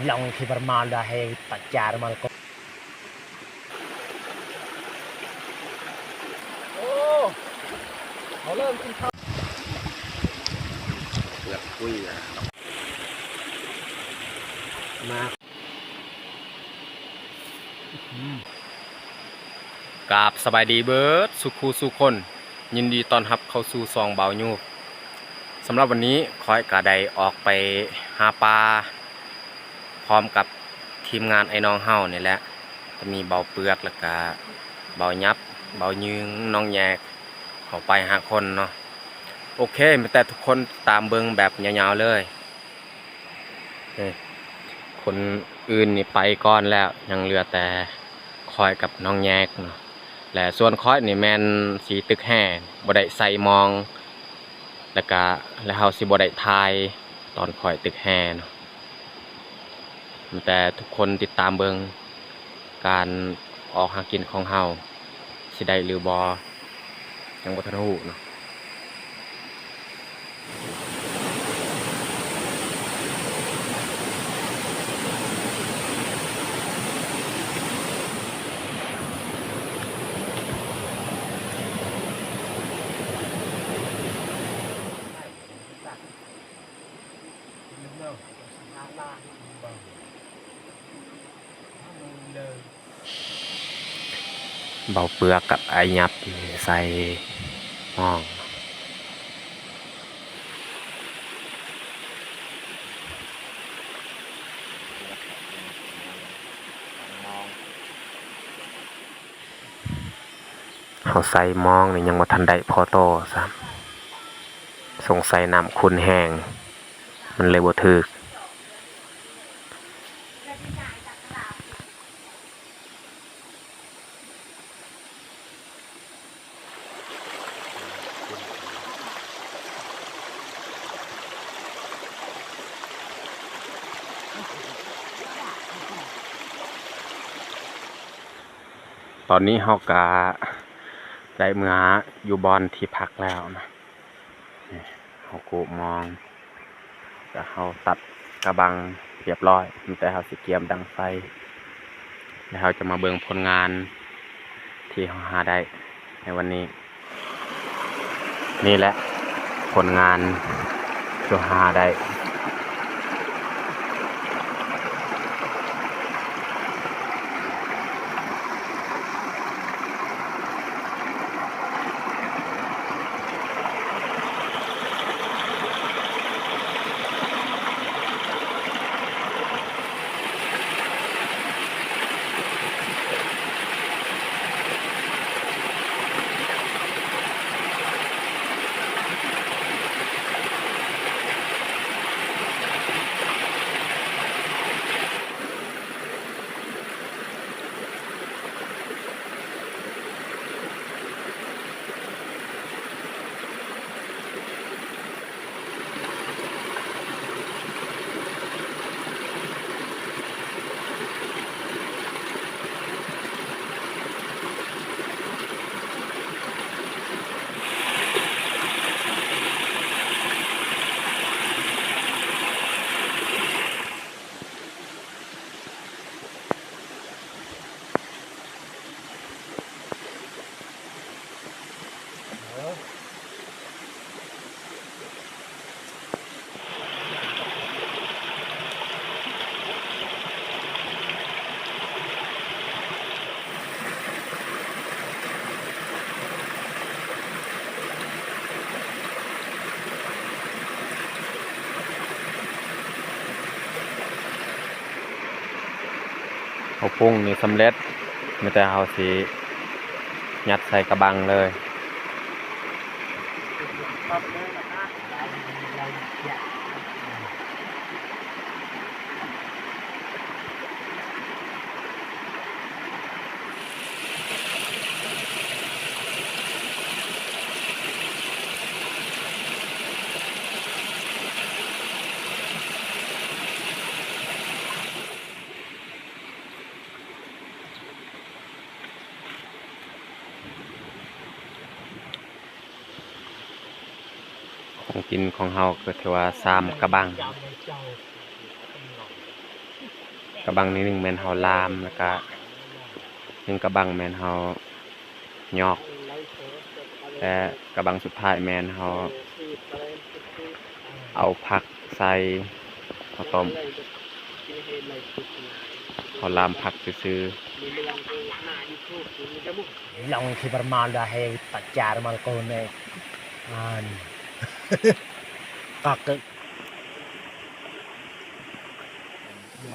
ລອງທີ່ປະມານດາເຮຕະຈາຣມາລະກອ ໂອ້ ເອົາເລີ່ມກິນເຂົ້າ ເປືອກຄຸຍ ມາ ກາບສະບາຍດີເບີດສູ່ຄູ່ສູ່ຄົນ ຍິນດີຕ້ອນຮັບເຂົ້າສູ່ຊ່ອງບ່າວຍູບ. ສຳລັບວັນນີ້ຂ້ອຍກະໄດ້ອອກໄປຫາປາ ພ້ອມກັບທີມງານອ້າຍນ້ອງເຮົານີ້ແຫຼະ ກະມີບ່າວເປືອກ ແລ້ວກະບ່າວຫຍັບ ບ່າວຍືງ ນ້ອງແຍກ ເຮົາໄປຫ້າຄົນເນາະ. ໂອເຄ ມີແຕ່ທຸກຄົນຕາມເບິ່ງແບບຍາວໆເລີຍ. ເອີ ຄົນອື່ນນີ້ໄປກ່ອນແລ້ວ ຍັງເຫຼືອແຕ່ຂ້ອຍກັບນ້ອງແຍກເນາະ ແລະ ສ່ວນຂ້ອຍນີ້ແມ່ນຊິຕຶກແຮ່ ບໍ່ໄດ້ໃສ່ມອງ ແລ້ວກະ ແລ້ວເຮົາຊິບໍ່ໄດ້ຖ່າຍຕອນຂ້ອຍຕຶກແຮ່ເນາະ. ມີແຕ່ທຸກຄົນຕິດຕາມເບິ່ງການອອກຫາກິນຂອງເຮົາ ຊິໄດ້ຫຼືບໍ່ ຍັງບໍ່ທັນຮູ້ເນາະ. ເບົາເປືອກກັບອ້າຍຫຍັບໃສ່ໝ້ອງ ເຮົາໃສ່ມອງນີ້ຍັງບໍ່ທັນໄດ້ພໍໂຕຊ້ຳ ສົງໄສນ້ຳຂຸ່ນແຮງ ມັນເລີຍບໍ່ຖືກ. ຕອນນີ້ເຮົາກະໄດ້ເມືອຢູ່ບ່ອນທີ່ພັກແລ້ວນະ. ເຮົາໂກະມອງ ແລ້ວເຮົາຕັດກະບັງຮຽບຮ້ອຍ ມີແຕ່ເຮົາຊິກຽມດັງໄຟ ແລ້ວເຮົາຈະມາເບິ່ງຜົນງານທີ່ເຮົາຫາໄດ້ໃນວັນນີ້. ນີ້ແຫຼະຜົນງານທີ່ເຮົາຫາໄດ້. ເຮົາປຸງນີ້ສຳເລັດ ມີແຕ່ເຮົາຊິຍັດໃສ່ກະບັງເລີຍ. ຂອງກິນຂອງເຮົາກໍຖືວ່າສາມກະບັງ. ກະບັງທີໜຶ່ງແມ່ນເຮົາລາມ ແລ້ວກະໜຶ່ງກະບັງແມ່ນເຮົາຫຍອກ ແລະກະບັງສຸດທ້າຍແມ່ນເຮົາເອົາຜັກໃສ່ເຂົ້າຕົ້ມ ເຮົາລາມຜັກຊື່ໆ. Lòng khi bơmâl dah he tajar mal kone. An. Kak.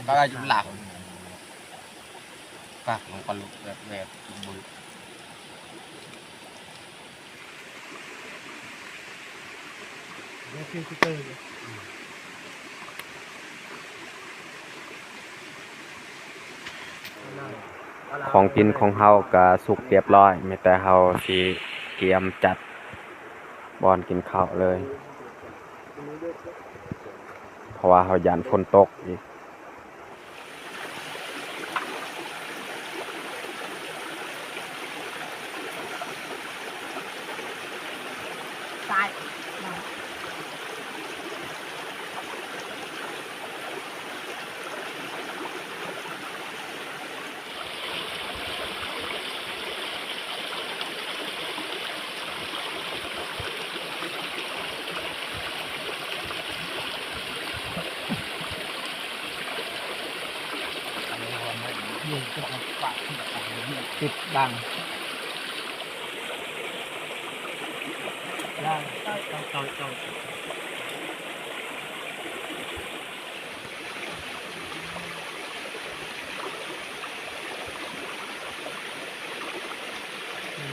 Kak jumlah. Kak mengkalu wet wet. ຂອງກິນຂອງເຮົາກະສຸກຮຽບຮ້ອຍ ແມ່ນແຕ່ເຮົາຊິກຽມຈັດບ່ອນກິນເຂົ້າເລີຍ ເພາະວ່າເຮົາຢ້ານຝົນຕົກອີກ. ຕິດບັງ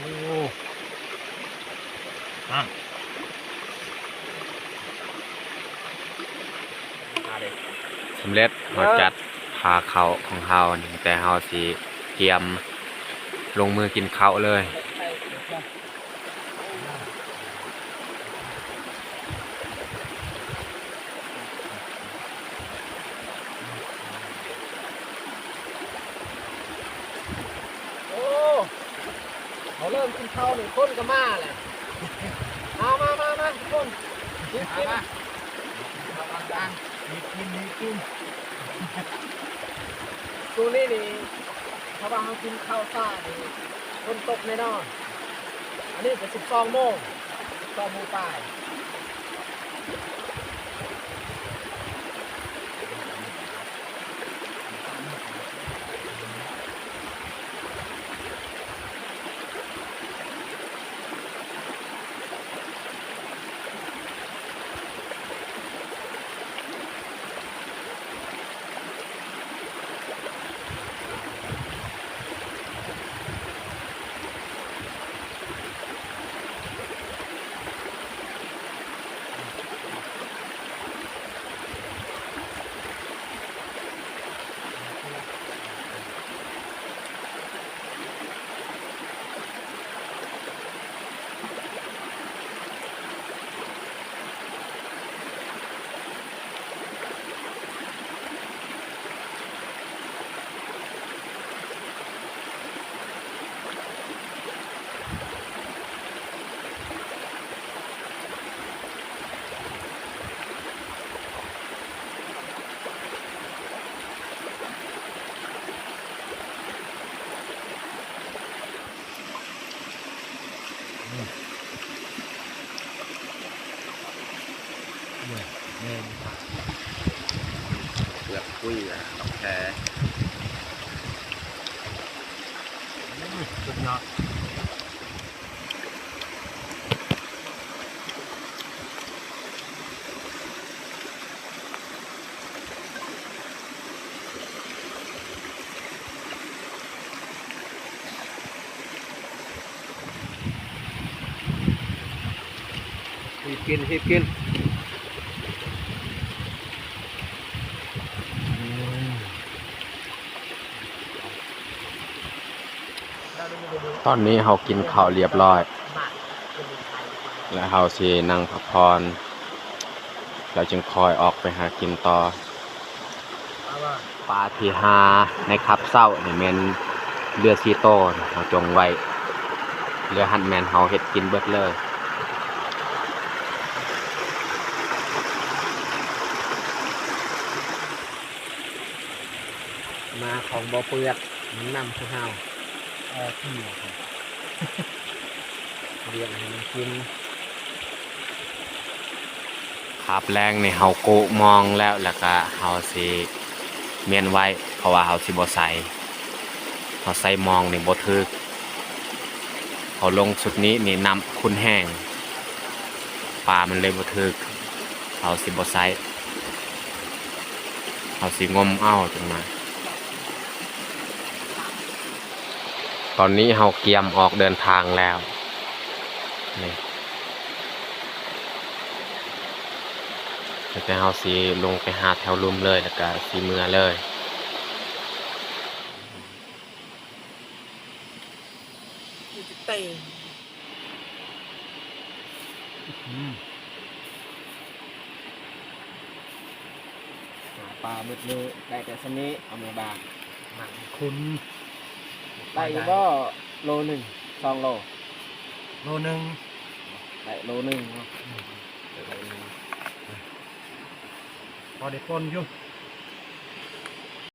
ໂອ້ ອ່ະ ສຳເລັດ ເຮົາຈັດພາເຂົ້າຂອງເຮົານີ້ ແຕ່ເຮົາຊິກຽມລົງມືກິນເຂົ້າເລີຍ. ໂອ້ ເຮົາເລີ່ມກິນເຂົ້ານີ້ ຄົນກະມາແຫຼະ. ມາ ມາ ມາ ມາ ທຸກຄົນ ກິນ ກິນ ມາ ມາ ມີກິນ ມີກິນ. ຊ່ວງນີ້ນີ້ ຖ້າວ່າເຮົາກິນເຂົ້າຊ້ານີ້ ຝົນຕົກແນ່ນອນ. ອັນນີ້ກະສິບສອງໂມງ ສິບສອງໂມງປາຍ. ເປືອກຄຸຍ ດອກແຄ ສຸດຍອດ. ຮີບກິນ ຮີບກິນ. ຕອນນີ້ເຮົາກິນເຂົ້າລຽບຮ້ອຍ ແລະ ເຮົາຊິນັ່ງພັກຜ່ອນ ແລ້ວຈຶ່ງຄ່ອຍອອກໄປຫາກິນຕໍ່. ປາທີ່ຫາໃນຄັບເຊົ້ານີ້ແມ່ນເຫຼືອສີ່ໂຕ ເຮົາຈົ່ງໄວ້ ເຫຼືອຫັ້ນແມ່ນເຮົາເຮັດກິນເບິດເລີຍ. ມາຂອງບໍ່ເປືອກ ມັນນຳຄືເຮົາ ເອີ ກິນ ລ້ຽງໃຫ້ມັນກິນ. ຄາບແລງນີ້ເຮົາໂກະມອງແລ້ວ ແລ້ວກະເຮົາຊິມ້ຽນໄວ້ ເພາະວ່າເຮົາຊິບໍ່ໃສ່ ເຮົາໃສ່ມອງນີ້ບໍ່ຖືກ ເຮົາລົງຊຸດນີ້ນີ້ນ້ຳຂຸ່ນແຮງ ປາມັນເລີຍບໍ່ຖືກ ເຮົາຊິບໍ່ໃສ່ ເຮົາຊິງົມເອົາຈັ່ງມາ. ຕອນນີ້ເຮົາກຽມອອກເດີນທາງແລ້ວ ນີ້ ແຕ່ເຮົາຊິລົງໄປຫາແຖວລຸ່ມເລີຍ ແລ້ວກະຊິເມືອເລີຍ. ອືມ ຫາປາເບິດມື້ໄດ້ແຕ່ສ່ຳນີ້ ເອົາເມືອບ້ານ ມັນຂຸ່ນ ໄດ້ຢູ່ບໍ່ ໂລໜຶ່ງ ສອງໂລ ໂລໜຶ່ງ ໄດ້ໂລໜຶ່ງເນາະ ອືມ ໄດ້ໂລໜຶ່ງ ພໍໄດ້ປົນຢູ່.